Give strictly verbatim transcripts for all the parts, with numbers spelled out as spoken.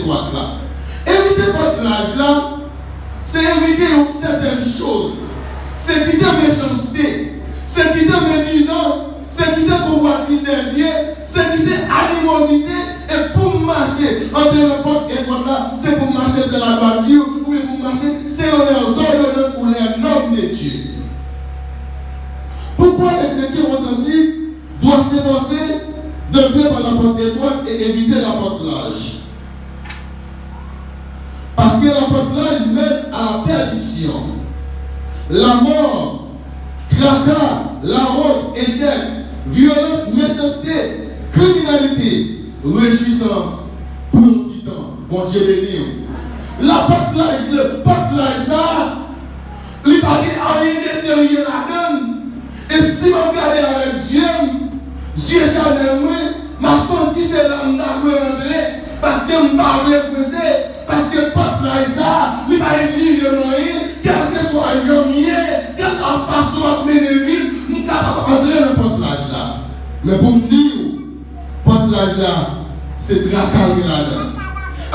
etwat la. Evite pòt laj la, se evite yon sètèn choz. Se kite mechanste, se kite medizans, se kite konvwatis dèzye, se kite animozite, e pou m mache antre nan pòt etwat la, se pou m mache dans la droiture, oubyen pou m mache selon les ordonnances ou les normes de Dieu. Pourquoi les chrétiens authentiques doivent s'efforcer d'entrer par la porte étroite et éviter la porte large? Parce que la porte large mène à la perdition, la mort, tracas, la honte, échec, violence, méchanceté, criminalité, réjouissance pour un petit temps. Bondye beni w. Lapòt laj, pòt laj sa a, li pa gen anyen de serye ladan l. E si m ap gade avèk zye m, zye chanèl mwen, m ap santi se la m ta dwe rantre, paske m pa vle pwese, paske pòt laj sa a, li pa egzije m anyen, kèlkeswa jan m ye, kèlkeswa fason m ap mennen vi m, m kapab antre nan pòt laj la. Men pou m di w, pòt laj la, se traka l gen ladan l.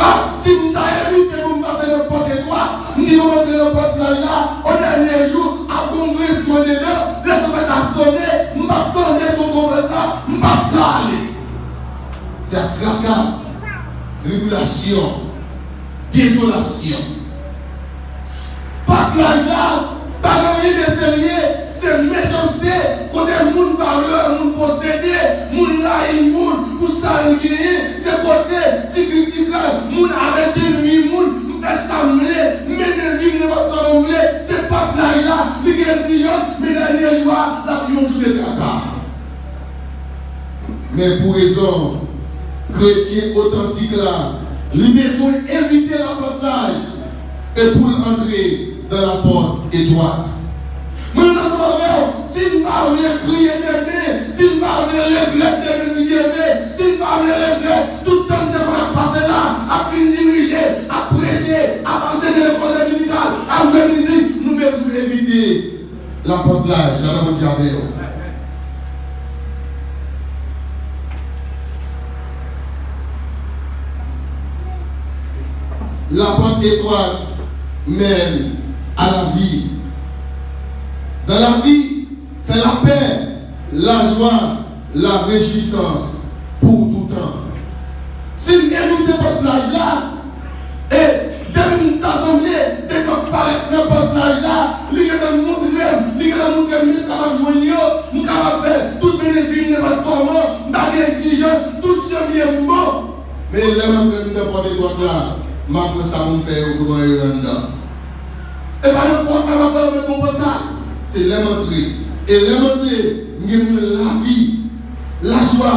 A, si m ta evite pou m pase nan pòt etwat, m di m antre nan pòt laj la, o dènye jou, ap gon grinsman de dan, lè twonpèt la sone, m p ap tande son twonpèt la, m p ap ta ale. Se ak traka, tribilasyon, dezolasyon. Pòt laj la, pa gen anyen de serye, se mechanste, kote moun pa vle wè moun posede, moun rayi moun pou sa l genyen, se kote ti kri ti kray, moun arete nwi moun, m fè sa m vle, m mennen vi m nenpòt kòman m vle, se pòt laj la, li gen egzijans, men dènye jou a, l ap yon jou de traka. Men pou rezon kretyen otantik la, li bezwen evite lapòt laj e pou l antre dans la porte étroite. Mwen menm ansanm avè w, si n pa vle kriye demen, si n pa vle regrèt demen si Dye vle, si n pa vle regrèt tout tan n te konn ap pase la, ap fin dirije, ap preche, ap ansenye lekòl dominikal, ap jwe mizik, nou bezwen evite lapòt laj, lapè Bondye avè w. La porte étroite mène à la vie. Dans la vie, c'est la paix, la joie, la réjouissance pour tout temps. Si m evite pòt laj la, e depi m ta sanble, depi m ap parèt nan pòt laj la, li gentan moutre m, li gentan moutre m men sa m ap jwenn yo, m kapab fè tout mennen vi m nenpòt kòman, m pa gen egzijans, tout jan m ye m bon. Men lè m antre anndan pòt etwat la, m ap wè sa moun fè yo, kòman yo ye anndan. E pa nan pòt la m ap wè yo met yon pantal. Se lè m antre. E lè m antre, m gen pou mwen lavi, lajwa,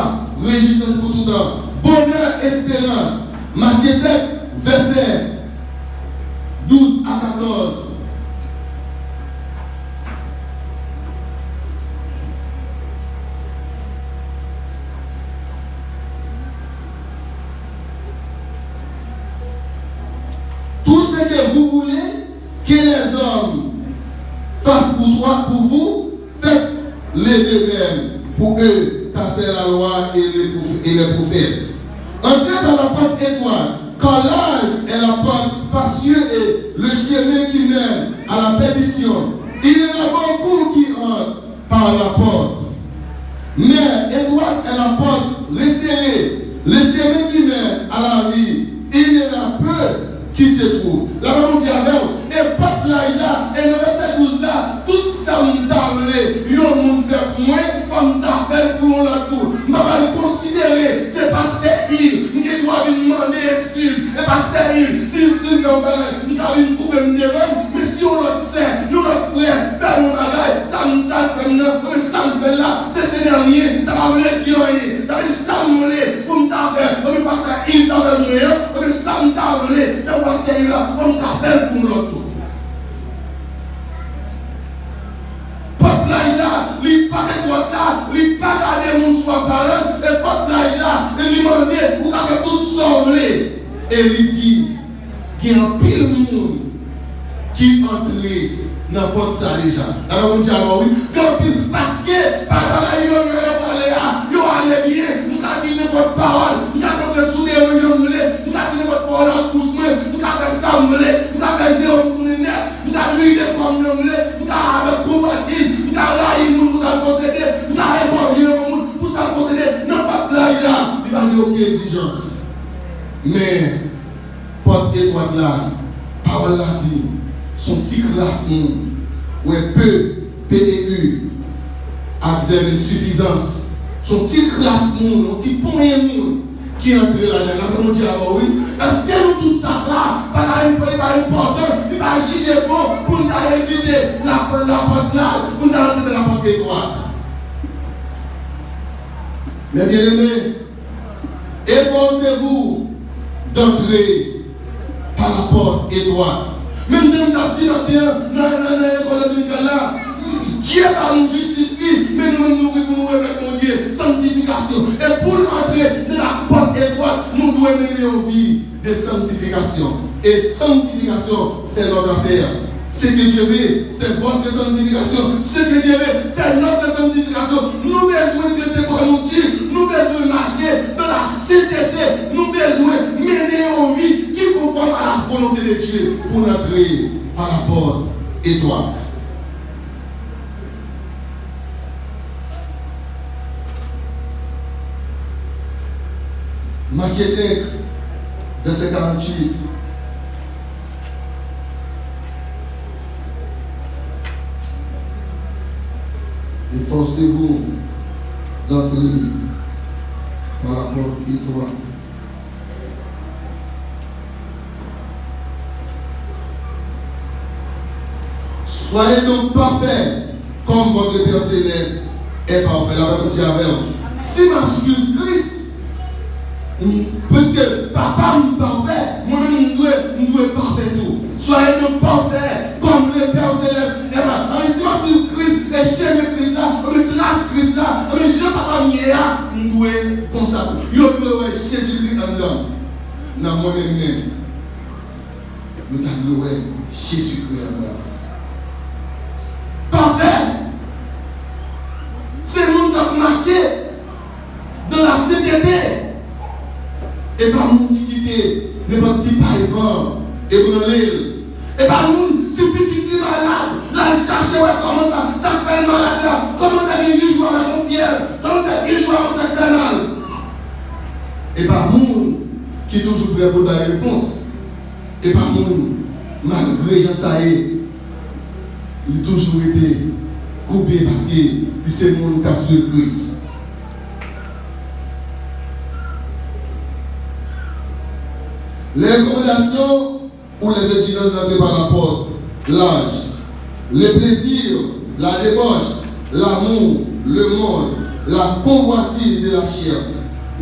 rejwisans pou toutan, bonè, esperans. Matye sèt, vèsè douz a katòz. Tout ce que vous voulez que les hommes fassent pour toi, pour vous, faites-le de même pour eux, car c'est la loi et les prophè-, et les prophètes. Entrez par la porte étroite, car large est la porte, spacieux est le chemin qui mène à la perdition. Il y en a beaucoup qui entrent par la porte. Mais étroite est la porte, resserré le chemin qui mène à la vie, il y en a peu qui se trouvent. Lapè Bondye avè w. E pòt laj la, e nan vèsè douz la, tout sa m ta vle yon moun fè pou mwen, fò m ta fè l pou yon lòt tou. M pa pral konsidere se pastè Iv, m gen dwa vin mande eskiz. E pastè Iv, si, si m fè yon bagay, m ka vin koube m devan l, men si yon lòt sè, yon lòt frè fè m yon bagay, sa m, sa l fè m nan, oubyen sa m fè l la, se, se de rien, sa pa vle di anyen. Sa vle di sa m vle pou m ta fè, oubyen pastè Iv ta fè mwen an, oubyen sa m ta vle fè pou pastè Iv la, fò m ta fè l pou yon lòt tou. Pòt laj la, li pa gen pòt la, li pa gade moun sou aparans, e pòt laj la, e li mande, ou ka fè tout sa w vle. E li di, gen anpil moun ki antre nan pòt sa deja. Lapè Bondye avè w, wi. Gen anpil, paske pa bagay yo, yo, yo prale a, yo ale byen. M ka di nenpòt pawòl, m ka kanpe sou devan jan m vle, m ka di nenpòt pawòl Men pòt etwat la, pawòl la di, se yon ti kras moun. Wè, P, P E U, ak vèb ensifizans, se yon ti kras moun, yon ti ponyen moun ki antre ladan l. Lapè Bondye avè w, wi. Èske nou tout sa la, pa ta, li pa enpòtan, li pa jije bon pou n ta evite lapòt, lapòt la, pou n ta antre nan lapòt etwat? Mes bien-aimés, efforcez-vous d'entrer par la porte étroite. Menm jan m t ap di maten an nan, nan, nan lekòl dominikal la, Dye ba nou jistis li, men nou menm nou gen pou nou remèt Bondye. Sanktifikasyon. E pou n antre nan lapòt etwat, nou dwe mennen yon vi de sanctification. Et sanctification, c'est notre affaire. Ce que Dieu veut, c'est votre sanctification. Ce que Dieu veut, c'est notre sanctification. Nou bezwen trete kò nou di, nou bezwen mache dans la sainteté, nou bezwen mennen yon vi ki konfòm a la volonte de Dye pou n antre pa la pòt etwat. Matye senk, vèsè karanntuit. Efforcez-vous d'entrer par la porte étroite. Soyez donc parfaits comme votre Père céleste est parfait. Lapè Bondye avè w. Si m ap swiv Kris, m, piske Papa m pafè, mwen menm m dwe, m dwe pafè tou. Soyez donc parfaits comme le Père céleste est parfait. Anben, si m ap swiv Kris e chemen Kris la, anben tras Kris la, anben jan Papa m ye a, m dwe konsa tou. Yo dwe wè Jezikri anndan m. Nan mwen menm menm, yo ta dwe wè Jezikri anndan m. Pafè! Se moun k ap mache dans la sainteté. E pa moun ki kite nenpòt ti pay van ebranle l. E pa moun, si pitit li malad, l al chache wè kòman sa, sa k fè l malad la, kòman l ta gen ijwa avèk yon fyèl, kòman l ta gen ijwa avèk yon tèt fè mal. E pa moun ki toujou prè pou l bay repons. E pa moun, malgre jan sa ye, li toujou rete koube paske li se moun k ap swiv Kris. Les recommandations ou les exigences d'entrer par la porte large. Le plaisir, la débauche, l'amour, le monde, la convoitise de la chair.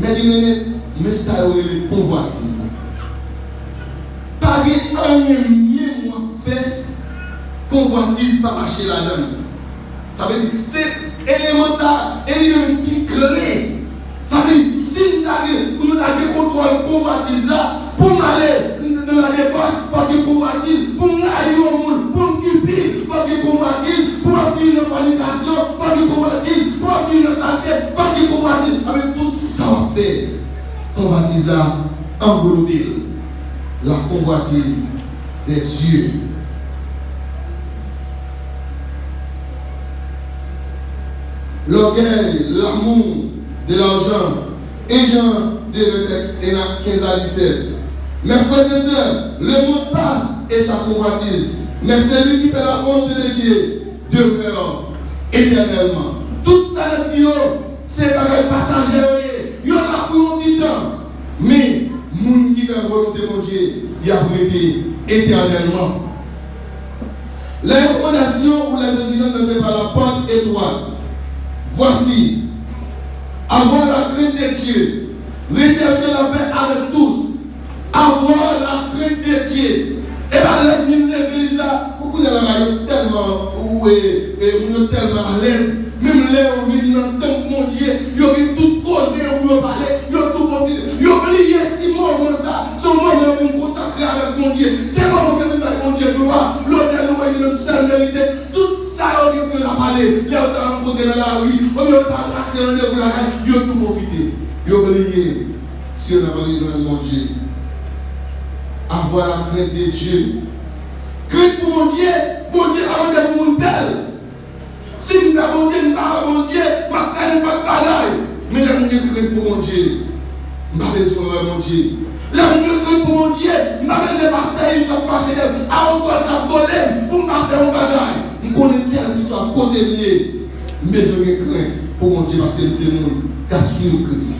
Men bien-aimés, men sa yo rele konvwatiz la. Pa gen anyen menm w ap fè, konvwatiz pa mache ladan l. Sa vle di, se eleman sa, e li menm ki kle. Sa vle di, si m ta gen, pou nou ta gen kontwòl konvwatiz la, pou m ale nan la debòch, fòk gen konvwatiz, pou m rayi yon moun, pou m kipi, fòk gen konvwatiz, pou m ap viv nan fònikasyon, fòk gen konvwatiz, pou m ap viv nan salte, fòk gen konvwatiz. Avèk tout sa w ap fè, konvwatiz la anglobe l. La convoitise des yeux. L'orgueil, l'amour de l'argent, un Jean deux, verset quinze à dix-sept. Mes frères et sœurs, le monde passe et sa convoitise, mais celui qui fait la volonté de Dieu demeure éternellement. Tout sa nèg yo, se bagay pasaje yo ye. Yo la pou yon ti tan. Men, moun ki fè volonte Bondye, y ap rete etènèlman. Les recommandations ou les exigences donnée par la porte étroite. Voici, avoir la crainte de Dieu, rechercher la paix avec tous, avoir la crainte de Dieu. E pa lè m vin legliz la, ou konnen la, yo tèlman, ou, e, e, moun yo tèlman alèz. Menm lè yo vin nan tanp Bondye, yo gen tout koze yo pou yo pale, yo tou pwofite. Yo bliye si moman sa, se yon moman yo vin konsakre avèk Bondye. Se moman yo vin bay Bondye glwa, lonnè, louwanj, sèl merite. Tout sa yo gen pou yo ta pale, lè yo ta rankontre nan lari, oubyen yo ta rase randevou lakay, yo tou pwofite. Yo bliye si yo nan prezans Bondye. Avoir la crainte de Dieu. Krent pou Bondye, Bondye pa mande pou moun pè l. Si m pè Bondye, m pa wè Bondye, m ap fè nenpòt bagay. Men lè m gen krent pou Bondye, m pa bezwen wè Bondye. Lè m gen krent pou Bondye, m pa bezwen pastè Yves k ap mache dèyè m, awogan k ap gole m pou m pa fè yon bagay. M konnen kèlkeswa kote m ye, m bezwen gen krent pou Bondye paske m se moun k ap swiv Kris.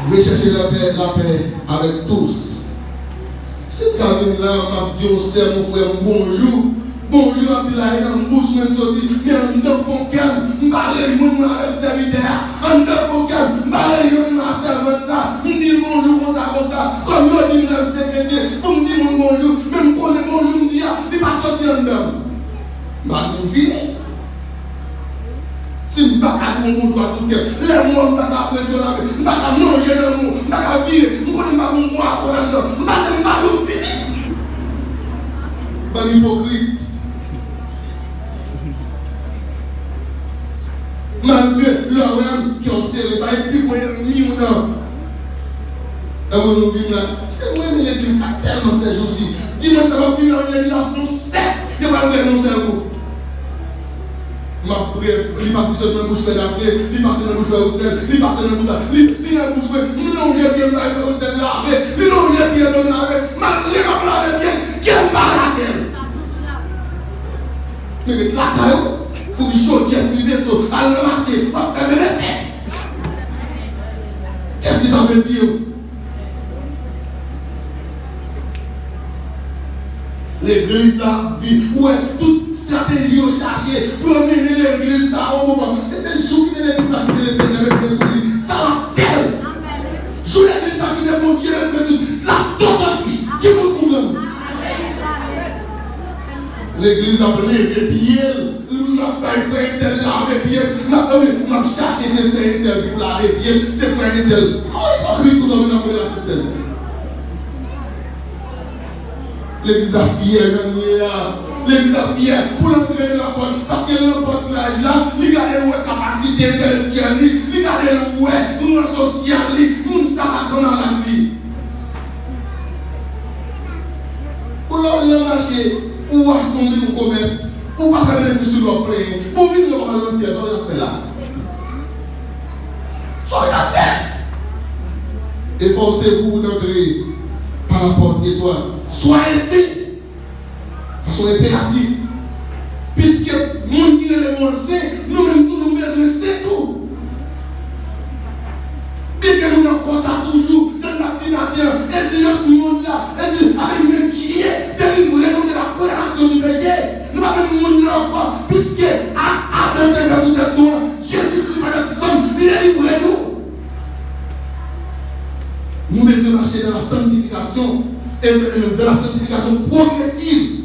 Rechèche lapè, lapè avèk tous. Si m ka vin la, m ap di yon sè m, yon frè m, bonjou. Bonjou, ap di la, e nan bouch mwen l soti, men anndan fon kè m, m pa rejwenn mwen avèk sèvitè a. Anndan fon kè m, m pa rejwenn mwen ak sèvant la. M di l bonjou konsa, konsa. Kòm yo di m lè m se kretyen, pou m di moun bonjou, men m konnen bonjou m di a, li pa soti anndan m. M pa di m fini. Si m pa ka di yon bonjou ak tout kè, lè m wè m pa ka apresye w lape, m pa ka manje nan men w, m pa ka vire, m konnen m pa gon bwa akò lajan, m pase m pa di w m fini. Bann ipokrit. Malgre lè w wè m, kè w sere, sa e pi gwo ènmi w nan. Lè mwen nou vin la, se mwen renmen legliz sa tèlman sèjousi. Dimanch sa m ap vin la, legliz la fè yon sèk, yo pral bwè yon sèl kou. M ap priye, li pase sot nan bouch frè Dapre, li pase nan bouch frè Rousnel, li pase nan bouch sa, li, li nan bouch mwen, m lonje pye m bay frè Rousnel lave, li lonje pye m lave, malgre m ap lave pye, kè m pa lakè l. Men ret lakay ou, kouri chodyè prive so, al nan mache, w ap fè benefis. Qu'est-ce que ça veut dire? Legliz la ap viv. Ou wè, tout estrateji yo chache pou yo mennen legliz sa a yon moman. E se jou kite legliz la kite Lesenyè met men sou li, sa l ap fè l. Jou legliz la kite Bondye met men sou li, l ap total li. Di moun konprann. Legliz ap leve pye l. M ap bay frè entèl lave pye m. M ap, m ap chache se sè entèl ki pou lave pye m. Se frè entèl. Kòman ipokrit konsa w vin ap rele la Sentèn? Legliz la fyè jan l ye a. Legliz la fyè pou l antre nan lapòt. Paske l nan pòt laj la, li gade l wè kapasite entèlektyèl li, li gade l wè ran sosyal li, moun sa pa kanmarad li. Ou lè w al nan mache, ou achte yon liv ou komès, ou pa fè benefis ou lè w plenyen. Ou vin lè w al nan syèl, sa w ap fè la? Sa w ap fè? Efforcez-vous d'entrer par la porte étroite. Soyez saints. Sa se yon enperatif. Piske moun ki rele nou an sen, nou menm tou nou bezwen sen tou. Byenke nou nan kò sa toujou, jan n ap di maten an, egzijans mond la, e di, avec men Dieu, délivrez-nous de la condamnation du péché. Nou pa menm moun nan ankò, piske ak Adan te fè sou tèt nou an, Jezi Kris pa t sanm, li delivre nou. Nou bezwen mache dans la sanctification et dans la sanctification progressive.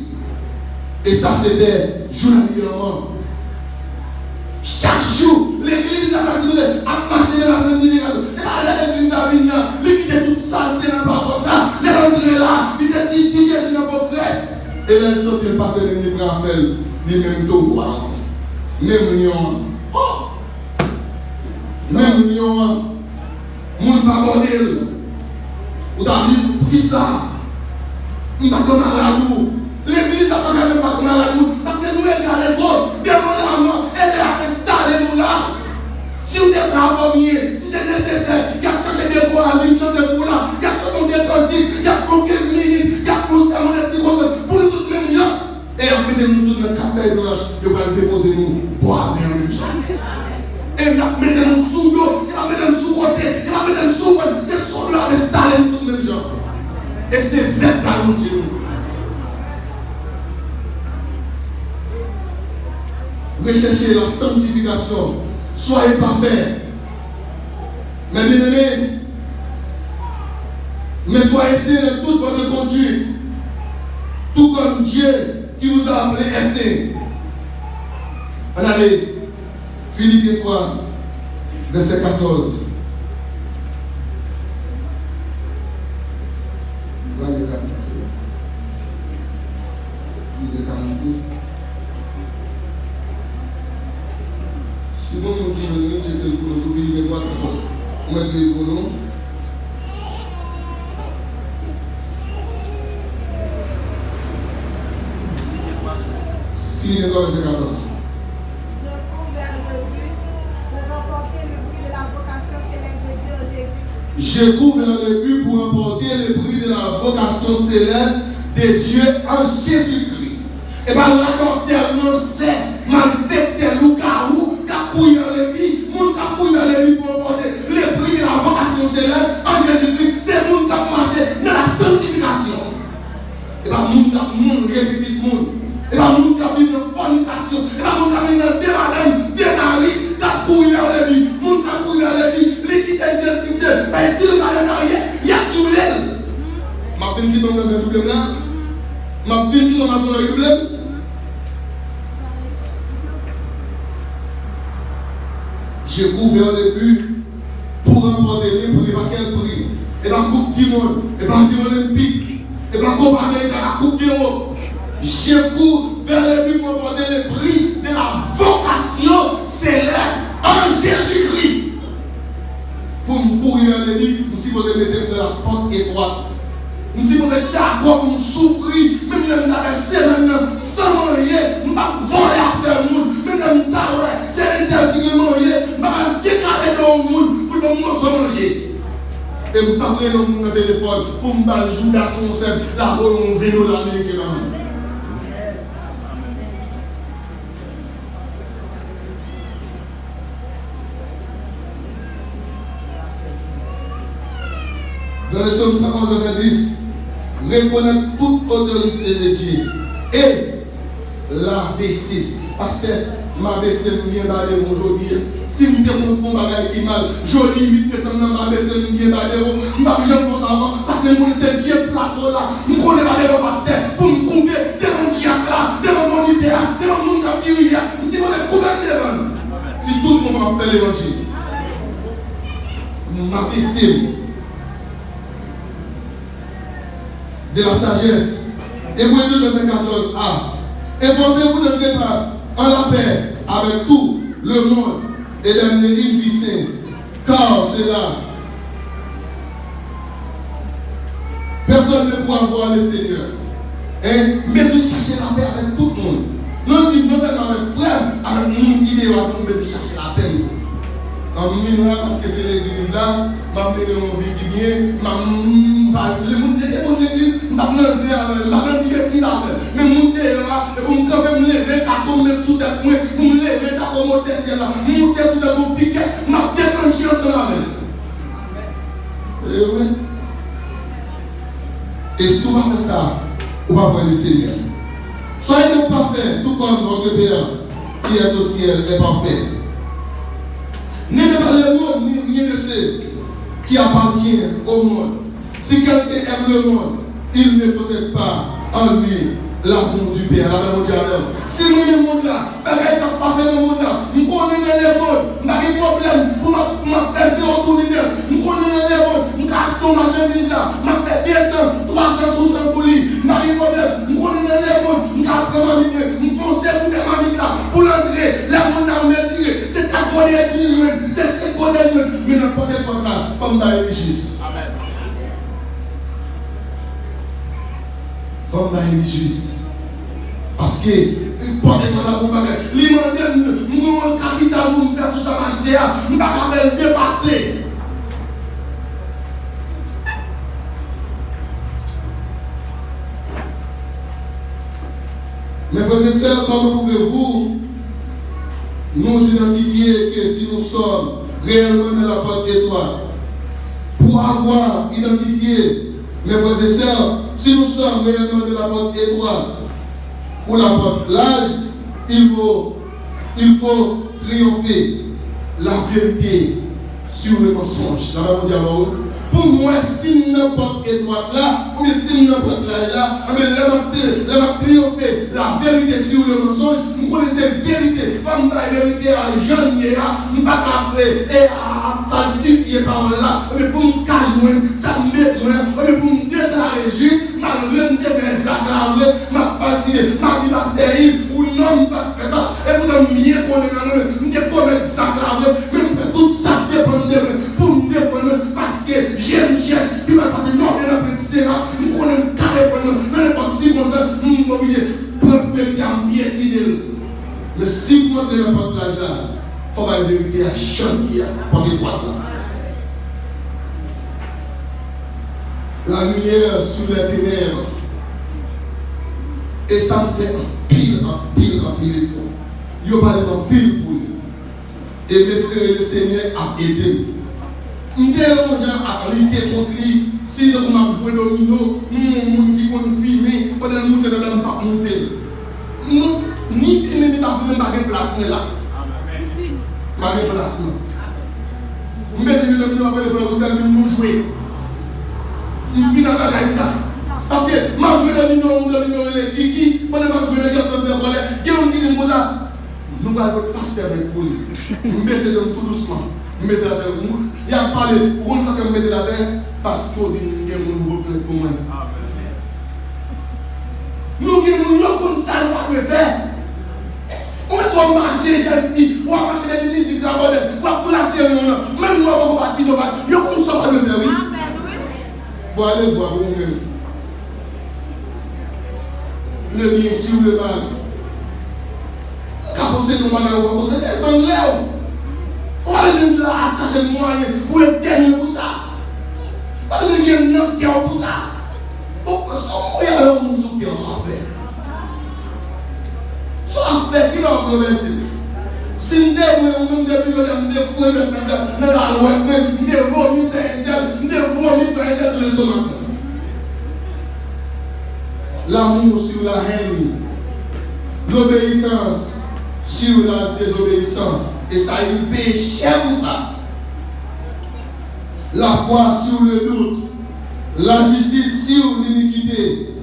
E sa se fè jounalyèman. Chak jou, legliz la pa di nou ap mache nan la sanctification. E pa lè legliz la vin nan, li kite tout salte nan papòt la, lè l antre la, li te ti, ti Jezi nan po krèch. E lè l soti, l pase menm li pran afè l, li menm tou, wa ankò. Menm lyon an. Oh! Menm lyon an. Moun pa bòde l. Ou ta di, poukisa? M pa kanmarad ou. Legliz la pa ka menm pa kanmarad nou, paske nou egal ego. Devan lanmò, e lè y ap enstale nou la. Si w te pa pòmye, si se nesesè, y ap chache de kò a vin chante pou w la, y ap chante w de kantik, y ap pran kenz minit, y ap pran sèmon lespri konsa, pou nou tout menm jan. E y ap mete nou tout nan kat fèy blanch, yo pral depoze nou bò avè an menm jan. E y ap mete nou sou do, y ap mete nou sou kote, y ap mete nou sou wòl, se sou do y ap enstale nou tout menm jan. E se vèt la Bondye nou. Recherchez la sanctification, soyez parfaits. Mes bien-aimés, mais soyez saints dans toute votre conduite, tout comme Dieu qui vous a appelés est saint. Ann ale, Filipyen twa, vèsè katòz. Ann ale rapid. Dizè karannde. Si gon moun ki jwenn li, cheke l pou nou tou, Filipyen twa katòz. Ou mèt li pou nou. Filipyen twa vèsè katòz. Ne court vers le but pour remporter le prix de Je cours vers le but pour remporter le prix de la vocation céleste de Dieu en Jésus-Christ. E pa radòtè, ransè, malfektè, lougawou k ap kouri nan lebi, moun k ap kouri nan lebi pou ranpòte le prix de la vocation céleste en Jésus-Christ, se moun k ap mache nan la sanctification. E pa moun k ap manje pitit moun. E pa moun k ap viv nan fònikasyon. E pa moun k ap viv nan de madanm, de mari, k ap kouri nan lebi. Moun k ap kouri nan lebi, li kite je l fikse. Paske si l ta vle marye, y ap double l. M ap vin kite yon gangan double m la. M ap vin kite yon masonri double m. Je cours vers le but pour remporter le prix. E pa kèl pri? E pa koup di mond. E pa je olenpik. E pa koup Amerika, e pa koup dewòp. Je cours vers le but pour remporter le prix de la vocation céleste en Jésus-Christ. Pou m kouri nan lebi, m sipoze mete m nan la pòt etwat. M sipoze dakò pou m soufri, menm lè m ta fè semèn nan san manje, m p ap vòlè afè moun, menm lè m ta wè se entèl ki gen manje, m p ap al dekale do yon moun pou l ban m moso manje. E m p ap rele yon moun nan telefòn pou m ba l jouda sou yon sèb, l ap voye yon ven dola ameriken ban mwen. Dans le psaume cent onze, verset dix, reconnaître toute autorité de Dieu et l'abaisser. Pastè, m abese m byen ba devan w jodi a. Si m te konn fè yon bagay ki mal, jodi uit desanm nan, m abese m byen ba devan w. M p ap janm fè sa ankò, paske m konnen se Dye k plase w la. M konnen pa devan pastè pou m koube, devan dyak la, devan monitè a, devan moun k ap dirije a. M sipoze koube m devan l. Si tout moun ap fè levanjil, m abese m de la sagesse. Hébreux deux, verset quatorze a. Efforcez-vous d'entrer par, en la paix avec tout le monde et d'amener une vie sainte. Car cela, personne ne pourra voir le Seigneur. Hein? M bezwen chache lapè avèk tout moun. Non, di, non sèlman avèk frè m, avèk moun ki deyò a tou, m bezwen chache lapè m tou. An m vin la paske se legliz la, m ap mennen yon vi ki byen, m ap, m pa, le moun, de, de moun legliz, m p ap nan zen avè l, m p ap nan ti betiz avè l. Men moun deyò a, e pou m kanpe, m leve tako m met sou tèt mwen, pou m leve tako m moute syèl la, m moute sou tèt yon pikèt, m ap deklanche ansanm avè l. E wi. E si w pa fè sa, ou pa pran le Senyè. Soyez donc parfaits, tout comme votre Père qui est au ciel est parfait. N'aimez pas le monde, ni rien de ce qui appartient au monde. Si quelqu'un aime le monde, il ne possède pas en lui l'amour du Père. Lapè Bondye avè w. Si m renmen mond la, bagay k ap pase nan mond la, m konnen nan lemonn, m pa gen pwoblèm pou m ap, m ap fè zewo tou lidè. M konnen nan lemonn, m ka achte yon machandiz la, m ap fè de san, twa san sou san pou li. M pa gen pwoblèm, m konnen nan lemonn, m ka pran mamit mwen, m fonse pou fè mamit la, pou l antre, lemonn la mezire, se kat gode edmi l jwenn, se senk gode l jwenn. Men nan pòt etwat la, fò m bay li jis. Fò m bay li jis. Paske, pòt etwat la pou bagay. Li mande m, m gen yon kapital pou m fè sou sa m achte a. M pa ka fè l depase. Mes frères et sœurs, comment pouvez-vous nous identifier que si nous sommes réellement dans la porte étroite? Pour avoir identifié, mes frères et sœurs, si nous sommes réellement de la porte étroite ou la porte large, il faut, il faut triompher la vérité sur le mensonge. Lapè Bondye avè w. Pou m wè si m nan pòt etwat la, oubyen si m nan pòt laj la, anben lè m ap, lè m ap triyonfe la verite sur le mensonge, m konnen se verite. Fò m bay verite a jan l ye a. M pa ka, e, e, a, a falsifye pawòl la. Ebyen, pou m ka jwenn sa m bezwen, ebyen, pou m deklare jis, malgre m te fè zak la vre, m ap falsifye. M ap di pastè Yves, ou non, m pa t fè sa. Epoutan, m byen konnen nan mwen, m te komèt zak la vre, men m fè tout sa k depann de mwen pou m defann mwen, paske je m chèch pi mal pase mòde nan pwent sena. M konnen m ka defann mwen nan nenpòt sikonstans, m oblije pran verite a, m pyetine l. Men si pou antre nan pòt laj la, fò bay verite a jan l ye a, pòt etwat la. La lumière sur les ténèbres. E sa m fè anpil, anpil, anpil efò. Yo pale m anpil pou li. E m espere Lesenyè ap ede m. M te yon jan ap lite kont li, si tankou m ap jwe domino, m yon moun ki konn fimen, pandan l moute nan dam m p ap moute l. M, ni fimen ni pa fimen, m pa gen plas mwen la. M pa gen plas mwen. M bezwen jwe domino, apre l fè yon tèl moun nou jwe. M fin ak bagay sa. Paske m ap jwe domino, yon domino rele Kiki, pandan m ap jwe, nèg yo ap fè m fè kòlè. Gen moun ki di m konsa, nou pral pot pastè met pou li. M bese do m tou dousman. M mete l atè. Y ap pale, ou konn sa fè m mete l atè? Paske w di m gen moun pou replent pou mwen. Nou gen moun yo konn sa nou pa dwe fè. Ou mèt w ap mache jèn fi, w ap mache depi mizik la bòdè, w ap plase yon nan, menm lè w poko batize w pa, yo konn sa w pa dwe fè wi. Bon, ale vwa pou ou menm. Le bien sûr, le mal. Ou ka posede yon bagay ou pa posede, tann lè w. Ou pa bezwen la ap chache mwayen pou etènye pou sa. Pa bezwen gen nan kè w pou sa. Bon, si w mouri avè yon moun sou kè w, sa w ap fè? Sa w ap fè? Kilè w ap ranvèse? Si m te mwen, ou menm depi jodi a, m te foure bèt nan, nan, nan lalwèt mwen, m te vomi sè entèl, m te vomi frè entèl sou lestomak mwen. L'amour sur la haine, l'obéissance sur la désobéissance. E sa, li peye chè pou sa. La foi sur le doute, la justice sur l'iniquité,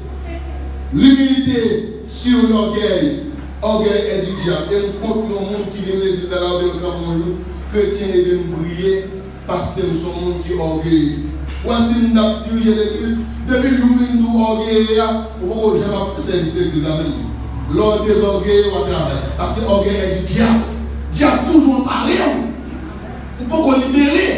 l'humilité sur l'orgueil. Orgueil est du diable. E m kont yon moun ki vin legliz la, la, oubyen l kanpe yon jou, kretyen ede m priye, paske m se yon moun ki ògeye. Ou wè, si m t ap dirije legliz, depi jou w vin di w ògeye a, ou poko janm ap fè sèvis legliz la menm. Lè w dezògeye, w a travay. Paske orgueil est du diable. Dyab toujou anpare w. Ou poko libere.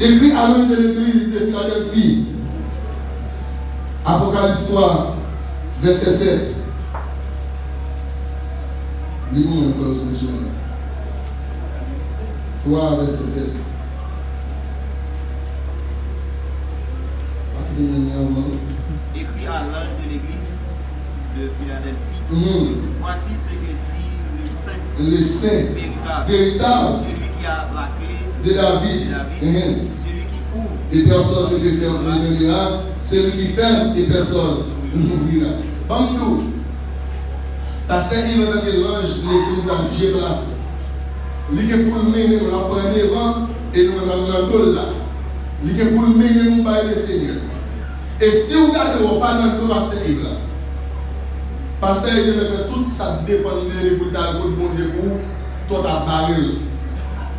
Écrit à l'ange de l'église de Philadelphie. Apocalypse trois, verset sept. Li pou mwen, frè Osnesio. Trois, verset sept. Pa kite mwen li anvan nou. Écrit à l'ange de l'église de Philadelphie. Mhm. Voici ce que dit le saint, le saint véritable, véritable, celui qui a la clé de David, de David, mhm, celui qui ouvre, et personne ne peut fermer, ne fermera, celui qui ferme, et personne n'ouvrira. Ban m di w, pastè Yves antanke lanj legliz la Dye plase. Li gen pou l mennen nou, l ap pran devan, e nou menm n ap nan do l la. Li gen pou l mennen nou bay Lesenyè. E si w gade w, w pa nan do pastè Yves la. Pastè Yves te fè tout sa k depann de li pou l t al kot Bondye pou w, twò ta bare l.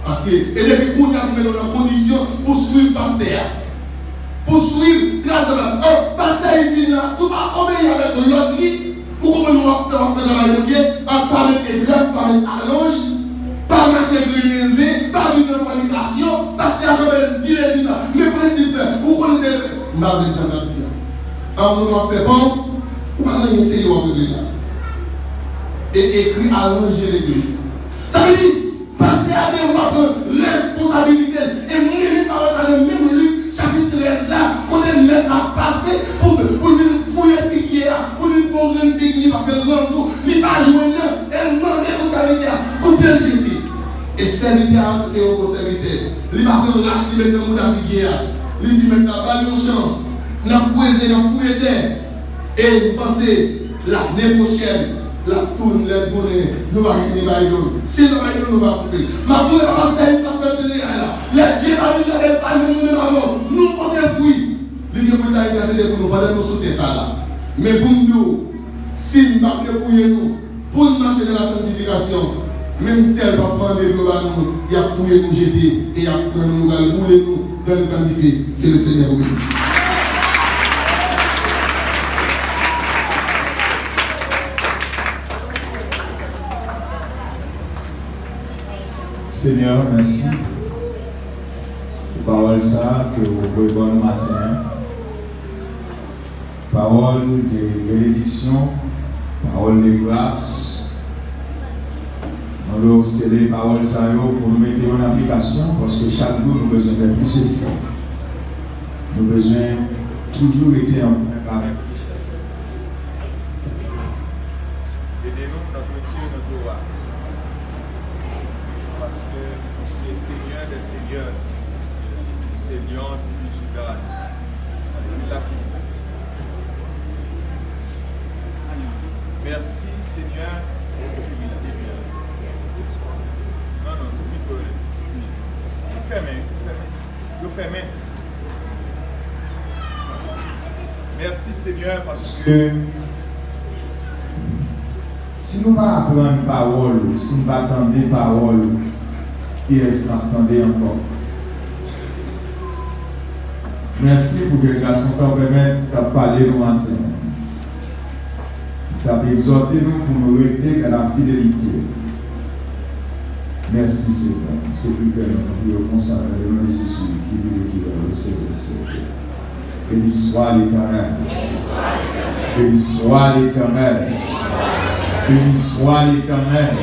Paske, e depi kounye a pou mete w nan kondisyon pou w swiv pastè a. Pou w swiv tras nan pastè. Pastè Yves vin la, si w pa obeyi avèk lòd li, ou konprann w ap fè, w ap fè travay Bondye, pa, pa mete drap, pa mete alonj, pa mache grennen zen, pa viv nan fònikasyon, pastè a kanpe l di legliz la, men prensip mwen, ou konnen se, m pa vle di sa m ap di a. An nou ap fè pa w, ou pa gen anyen serye w ap regle la. E écrit à l'ange de l'église. Sa vle di, pastè a gen dwa pran responsabilite l. E m renmen pawòl sa nan menm Lik chapit trèz la, kote mèt la pase pou, pou l vin fouye figye a, pou l vin pran yon grenn fig li, paske l rann tou, li pa jwenn nan, e l mande pou sèvitè a, koupe l jete. E sèvitè a, antanke yon bon sèvitè, li pa pran rach li met nan bouda figye a. Li di mèt la, ba l yon chans, n ap kweze, n ap fouye tè. E m panse, lane pwochèn, l ap tounen, lè l tounen, nou va jwenn li bay do l. Si l pa bay do l, nou va koupe l. M ap donnen pa pastè Yves k ap fè l tande la. Lè Dye va vin gade l pa menm nou menm avè w, nou pote fwi. Li gen pou l ta entèsede pou nou pandan nou sou tè sa la. Men pou m di w, si n pa depouye nou, pou n mache nan lasantifikasyon, menm tè l p ap mande pou yo ba nou, y ap fouye nou jete, e y ap pran nou, yo pral boule nou dans le grand dife. Que le Seigneur vous bénisse. Senyè, mèsi pou pawòl sa a ke w voye ban nou maten an. Pawòl de benediksyon, pawòl de gras, Nou dwe sele pawòl sa yo pou nou mete yo an aplikasyon, paske chak jou nou bezwen fè plis efò. Nou bezwen toujou rete an kontak avèk richès. Ede nou nan pwenti nan dlo a. Paske ou se Senyè dè senyè, ou se Lyon tribi Jida. Alelouya. Mèsi, Senyè. Non, non, tout mikwo yo. Yo fèmen, yo fèmen. Yo fèmen. Mèsi, Senyè, paske si nou pa aprann pawòl ou, si nou pa tande pawòl ou, kiyès n ap tande ankò? Mèsi pou ke gras konsa w pèmèt k ap pale nou maten an. K ap egzòte nou pou nou rete dans la fidélité. Mèsi, Senyè. Se priye nou, nou priye konsa, nan le nom de Jésus, qui vit et qui règne au siècle des siècles. Béni soit l'Éternel. Béni soit l'Éternel. Béni soit l'Éternel.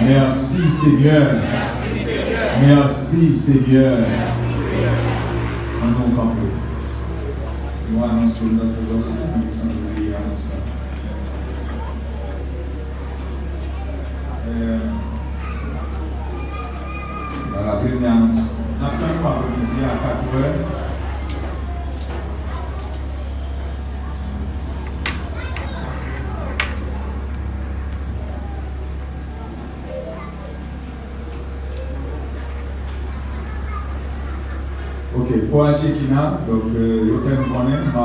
Mèsi, Senyè. Mèsi, Senyè. Ann nou kanpe. Nou anonse nou fè pase, nou sanble anonse. Euh, nou raple nou anonse. N ap tann nou aprèmidi a katrè. Ok, kòrèk Shekina, donk, euh, yo fè m konnen, m a